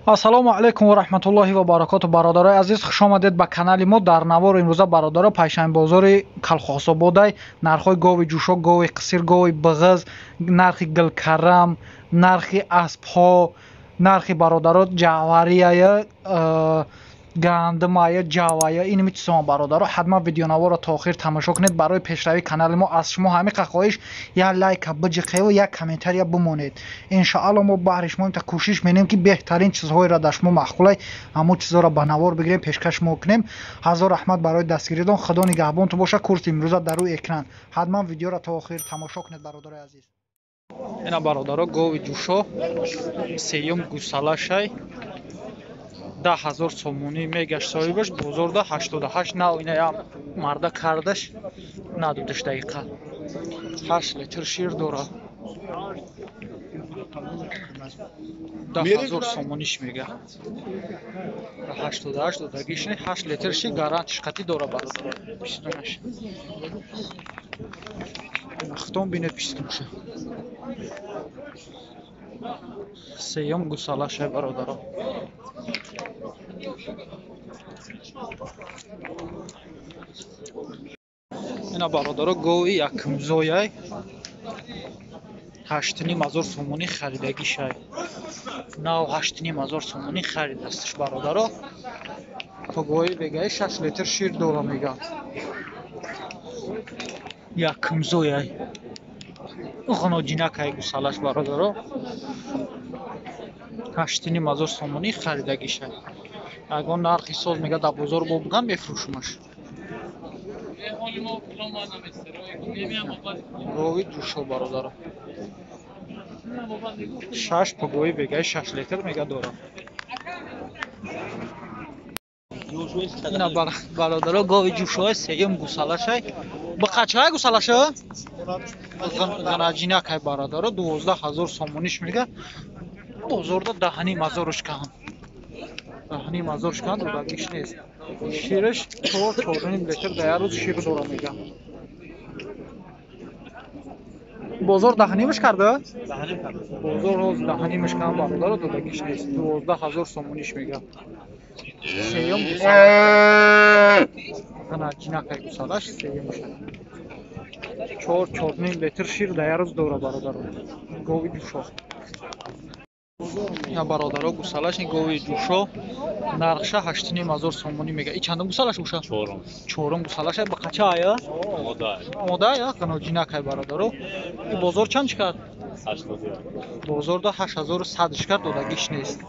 Ассалому алайкум ва раҳматуллоҳи ва баракоту. Бародарои азиз, хуш омадед ба канали мо. Дар навор имрӯза бародаро Пайшанбозори Калхосободай нархҳои гови ҷӯшо, гови қисир, гови бағыз, нархи гилкарам, нархи аспҳо, нархи бародаро ҷаварияя, гандумая, ҷавая, инми чизома бародаро. Ҳатман видеонаворро то охир тамошо кунед. Барои пешравии канали мо аз шумо ҳамиқа хоҳиш, як лайка биҷиқеву як комментария бимонед. Иншоалло мо баҳри шумо имта кӯшиш менем, ки беҳтарин чизҳоеро дар шумо маъқулай, ҳамон чизҳоро ба навор бигирем, пешкаш мо кунем. Ҳазор раҳмат барои дастгиритон. Худо нигаҳбонтон боша. Курси имрӯза дар рӯи экран. Ҳатман видеоро то охир тамошо кунед, бародарои азиз. Ина бародаро, гови ҷӯшо сеюм гусалашай, 10,000 сомонӣ мегашт соҳибаш, бозорда 88 нав инаям марда кардаш надудаш дақиқа. 8 литр шир дорад. 10,000 сомониш мега. 88 додагиш не, 8 литр шир гарантиш қатӣ дора бародаро. Пистунаш. Хитон бинед пистунша. Сеюм гусалашай бародаро. Ина бародаро, гови якумзояй, 8,500 сомонӣ харидагишай. Нав 8,500 сомонӣ харидастш бародаро. Погои бегаи 6 литр шир дора мега. Якумзояй. Ғуноҷинакай гусалаш бародаро. 8,500 сомонӣ харидагишай. Ягон нархи соз мега дар бозор бо буган мефурӯшумаш. Гови ҷӯшо бародаро. 6 погои бегаи 6 литр мега дора. Ина бародаро, гови ҷӯшои сеюм гусалашай. Бақачай гусалаша? Ғанаҷинакай бародаро, 12,000 сомониш мега. Бозорда 10,500 каҳам. 10,500 каҳам додагиш нест. Шираш 4-4,5 литр дар як рӯз шир дора мега. Бозор 10,5 карда? Бозор ҳоз 10,5 каҳам бародаро, додагиш нест. 12,000 сомониш мега. Сеюм гусалаш. Ғанаҷинакай гусалаш сеюмша. 4-4,5 литр шир дар як рӯз дора бародаро. Гови ҷӯшо. Я бародаро, гусалаш гови ҷӯшо нархша 8,500 сомонӣ мега. И чандум гусалаш уша? Чорум. Чорум гусалаш ба қача ая? Омода. Омода ая, ғаноҷинакай бародаро. И бозор чанд шикар? 81. Бозорда 8100 шикар, додагиш нест.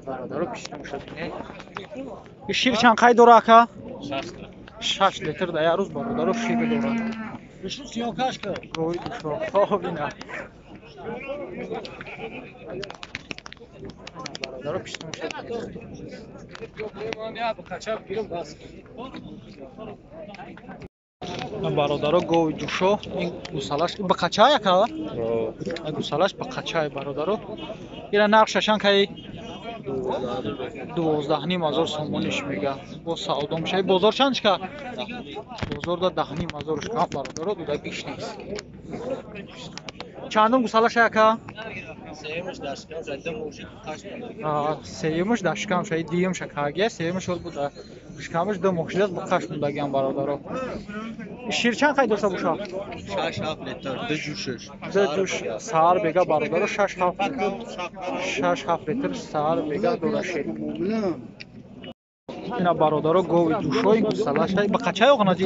Бародаро, пиштумша бинед. И шир чанд қай дора ака? 6 литр дар як рӯз бародаро шир дорад. Гови ҷӯшо. Хоб ина. Бародаро, пиштумша бинед. Бародаро, гови ҷӯшо ин гусалаш ба қачай ака? Гусалаш ба қачай бародаро. Ира нархша чанд кай? 12,500 сомониш мега. Бо савдо мешавад. Бозор чанд шикар? Бозорда 10,500 шикар бародаро, додагиш нест. Чандум гусалаш ака? Сеюмаш дар шикам шаи, дуюмша кагия, сеюмаш шуд буд шикамаш ду моҳ шудааст, ба қаш мондагиам бародаро. Шир чанд қай дошта боша? 6-7 литр, ду ҷӯшиш. Ду ҷӯш саҳар бега бародаро, 6-7 литр саҳар бега дора шир. Ина бародаро, гови ҷӯшои гусалашай ба қачай оғнаҷи?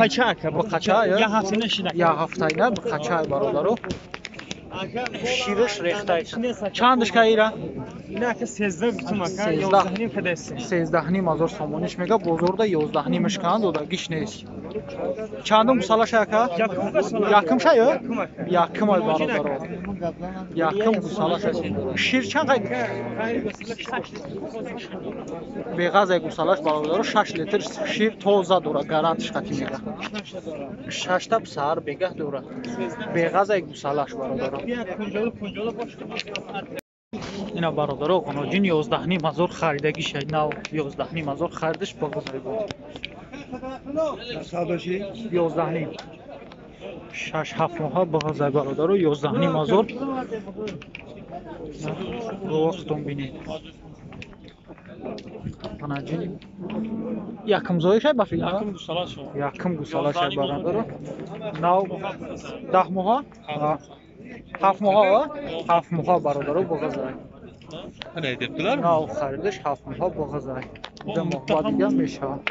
Ба қачай? Я ҳафтаина ба қачай бародаро. Шираш рехтай. Чандаш каира? Инака 13 гутум ака, 11,5 кадест. 13,500 сомониш мега, бозорда 11,5 кан додагиш нест. Чандум гусалаш ака? Якум шай? Якум ай бародаро. Якум гусалаш. Шир чанд қай? Беғаз ай гусалаш бародаро, 6 литр шир тоза дора, гарантиш қатӣ мега. 6 та саҳар бегаҳ дора. Беғаз ай гусалаш бародаро. Ина бародаро, ғуноҷин 11,500 харидагишай. Нав 11,500 харидаш ба гузай буд. 11,5. 6-7 моҳа бағазай бародаро, 11,500. Вақтон бинед. Ғанаҷини якум зоишай ба филм? Якум гусала шо. Якум гусала шай бародаро. Нав 10 моҳа? 7 моҳа, 7 моҳа бародаро боғазай. Нав харидаш 7 моҳа боғазай. 2 моҳ баъд дига мешавад.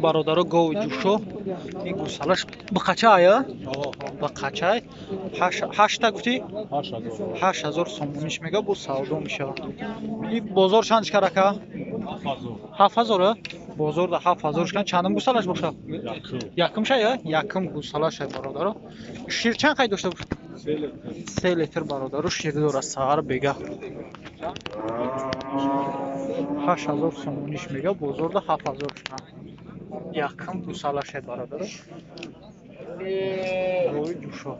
Бародаро гови ҷӯшо ин гусалаш бақача ая? Бақачай ҳашта гуфтӣ? 8000 сомониш мега бо савдо мешавад. И бозор чанд шкар ака? 7000. Бозорда 7000 шкан. Чандум гусалаш бошад? Якум шай, якум гусалаш ай бародаро. Шир чанд қай дошта бошад? 3 литр бародаро шир дорад саҳар бега. 8000 сомониш мега бозорда 7000 шкан. Якум гусалашай бародаро. Гови ҷӯшо.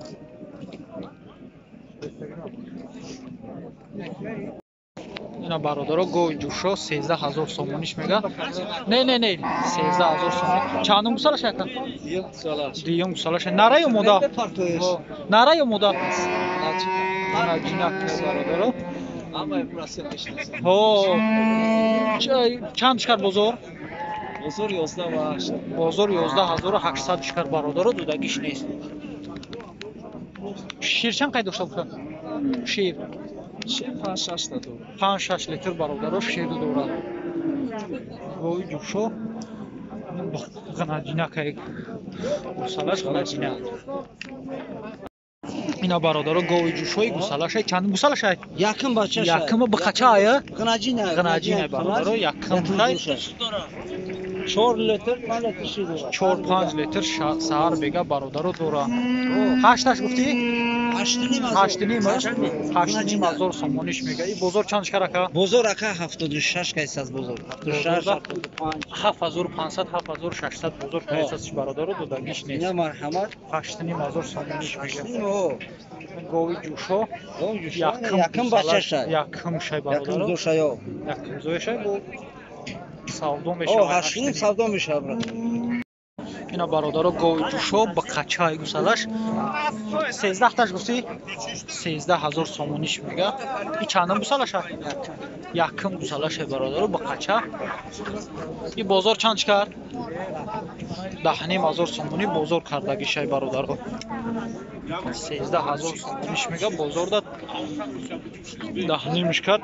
Ина бародаро гови ҷӯшо 13000 сомониш мега. Не, не, не, 13000 сомон. Чандум гусалашай ака? Дуюм гусалашай. Нара ё мода? Нара ё мода? Наҷинак бародаро. Ҳо. Чанд шкар бозор? Бозор 11.8. Бозор 11800 шкар бародаро дудагиш нест. Шир чанд қай дошта бошад? Шир. Шир 5-6 та дорад. 5-6 литр бародаро шир дорад. Гови ҷӯшо ғанаҷинакай гусалаш ғанаҷина. Ина бародаро гови ҷӯшои гусалашай чанд гусалашай? Якум бачашай. Якум бақача ая? Ғанаҷина. Ғанаҷина бародаро якум тай. 4 литр, 5 литр шир дорад. 4-5 литр саҳар бега бародаро дорад. Ҳашташ гуфтӣ? 8.5. 8.5 ҳазор сомониш мега. И бозор чанд шкар ака? Бозор ака 76 кайс аст бозор. 76, 75. 7500, 7600 бозор кайс аст бародаро додагиш нест. Ина марҳамат. 8.5 ҳазор сомониш мега. Гови ҷӯшо. Гови ҷӯшо. Якум бачашай. Якум шай бародаро. Якум зошай. Якум зошай бо савдо мешавад. 8.5 савдо мешавад брат. Ина бародаро гови ҷӯшо ба қачаи гусалаш 13 таш гуфтӣ? 13000 сомониш мега. И чандум гусалаша? Якум гусалаша бародаро ба қача. И бозор чанд шкар? 10500 сомонӣ бозор кардагишай бародаро. 13000 сомониш мега бозорда 10.5 кард.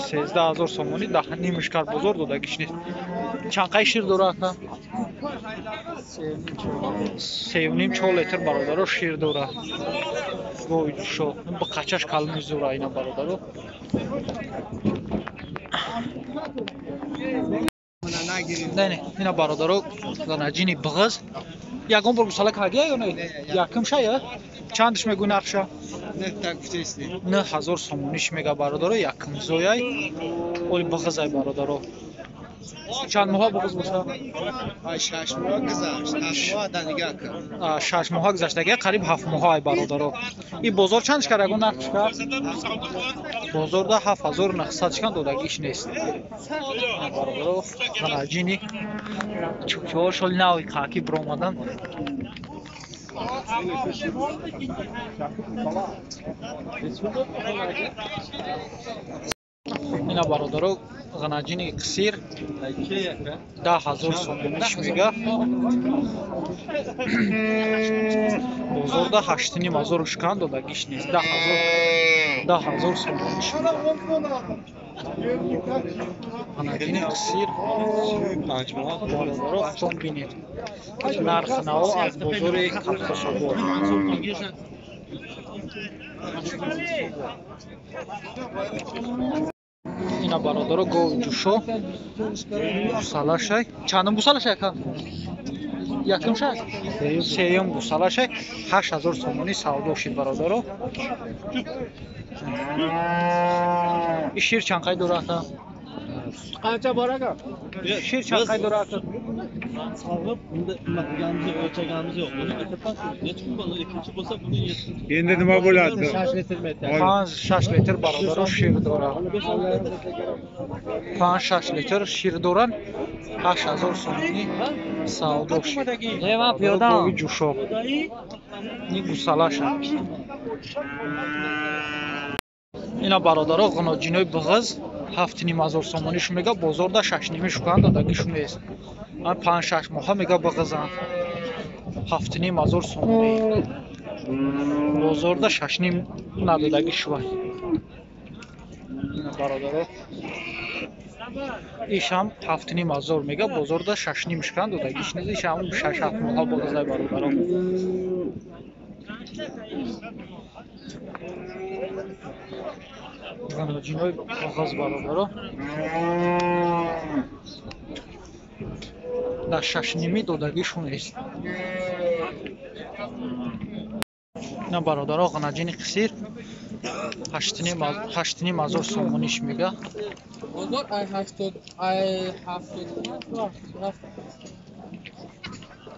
13000 сомонӣ 10.5 кард бозор додагиш нест. Чанд қай шир дора ака? 3.5-4 литр бародаро шир дора. Гови ҷӯшо. Ба қачаш калони зура ина бародаро. Не, не, ина бародаро ғанаҷини бағыз. Ягон бор гусала кардия ё не? Якум шай, чандаш мегӯй нархша? 9000 сомониш мега бародаро, якум зояй. Оли бағызай бародаро. Чанд моҳа бағыз боша? 6 моҳа гузашт. 7 моҳа данига кард. 6 моҳа гузаштага, қариб 7 моҳа ай бародаро. И бозор чанд шкар ягон нарх шкар? Бозорда 7900 шкан додагиш нест. Бародаро, ғанаҷини чӯчоҳо шол нави каки биромадан. Ина бародаро ғанаҷини қисир 10000 сомониш мега. Бозорда 8500 шкан додагиш нест. 10000 сомониш мега. Ғанаҷини қисир бародаро худтон бинед. Нархи наво аз бозори Кавкособод. Ина бародаро гови ҷӯшо гусалашай. Чандум гусалашай ака? Якум шай? Сеюм гусалашай. 8000 сомонӣ савдо шид бародаро. И шир чанд қай дора ака? Qancha bor aka? Шир чанд қай дора ака? Sog'ib, bunda nima qilganimiz yo'q, o'lchaganimiz yo'q. Buni necha kun bo'ldi? Ikkinchi bo'lsa buni 7. Endi nima bo'ladi? 6 litr aytyapti. 5-6 литр бародаро шир дора. 5-6 литр шир доран. 8000 сомонӣ савдо шид. Не, ман пиёдам. Гови ҷӯшо. Ин гусалаша. Ина бародаро ғуноҷинои буғыз 7,5 ҳазор сомониш мега, бозорда 6,5 шукан додагишу нест. Ан 5-6 моҳа мега буғызан. 7,5 ҳазор сомонӣ. Бозорда 6,5 надодаги шувай. Ина бародаро ишам 7,5 ҳазор мега, бозорда 6,5 шукан додагиш нест. Ишам 6-7 моҳа буғызай бародаро. Ғаноҷинои буғыз бародаро. Дар 6,5 додагишон нест. Ина бародаро ғанаҷини қисир 8,5 ҳазор сомониш мега. Бозор ай 80, ай 75.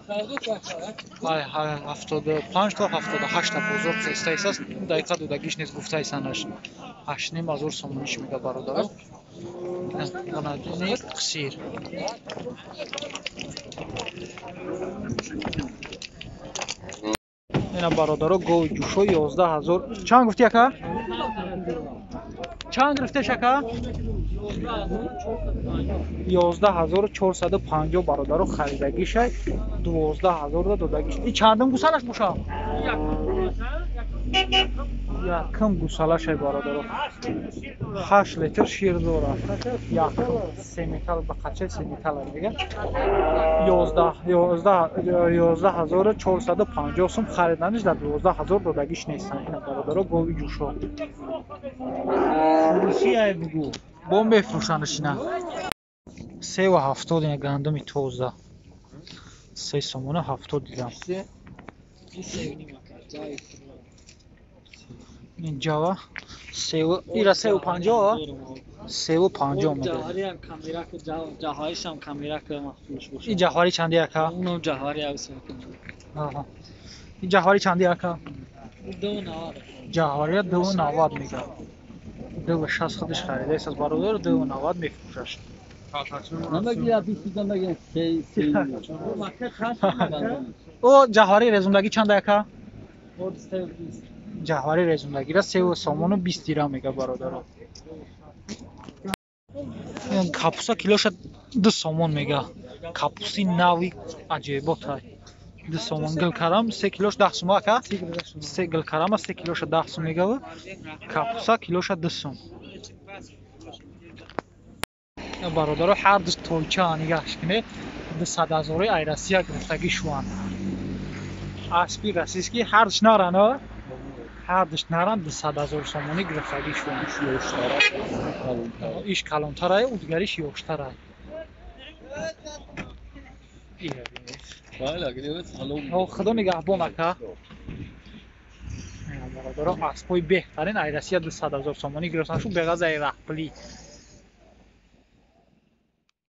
Ай 75 то 78 бозор хестаисаст, дақиқа додагиш нест гуфтаисанаш. 8,5 ҳазор сомониш мега бародаро. Ғанаҷини қисир. Ина бародаро гови ҷӯшо 11 ҳазор. Чанд гуфти ака? Чанд гирифтеш ака? 11 450 бародаро харидагишай, 12 ҳазорда додагиш. И чандум гусалаш боша? Якум гусалашай бародаро. 8 литр шир дорад. Якум семитал ба қачаи семитала мега. 11 450 сум хариданиш, дар 12 ҳазор додагиш нестан. Ина бародаро гови ҷӯшо. Фурӯши ай бугу. Бо мефурӯшандаш ина. 3,70 ина гандуми тоза. 3 сомона 70 дирам. Ин ҷава ира 3,50, 3,50 мега. Ҷавҳари ҳам камерак, ҷавҳариш ҳам камерак махсус бошад. Ин ҷавҳари чанди ака? Унам ҷавҳари ав. Аҳа. Ин ҷавҳари чанди ака? 2,90. Ҷавҳария 2,90 мега. 2,60 худиш харидаист аз бародар, 2,90 мефурӯшаш. Намагира бистида мага се се. О ҷавҳари резундагӣ чанд ака? Ҷавҳари резундагира 3 сомону 20 дирам мега бародаро. Капуса килоша 2 сомон мега. Капуси нави аҷоиботай. 2 сомон. Гилкарам се килош 10 сум ака? Се гилкарама се килоша 10 сум мегава. Капуса килоша 2 сум. Бародаро ҳар ду тойча нигаҳш кунед, 200 ҳазори ай Россия гирифтагӣ шуан. Аспи российский ҳардуш наран, ҳардуш наран, 200 ҳазор сомонӣ гирифтагӣ шуан. Иш калонтарай, у дигариш ёштарай. Худо нигаҳбон ака. Бародаро аспҳои беҳтарин ай Россия 200 ҳазор сомонӣ гирифтан шу беғаз ай раҳпулӣ.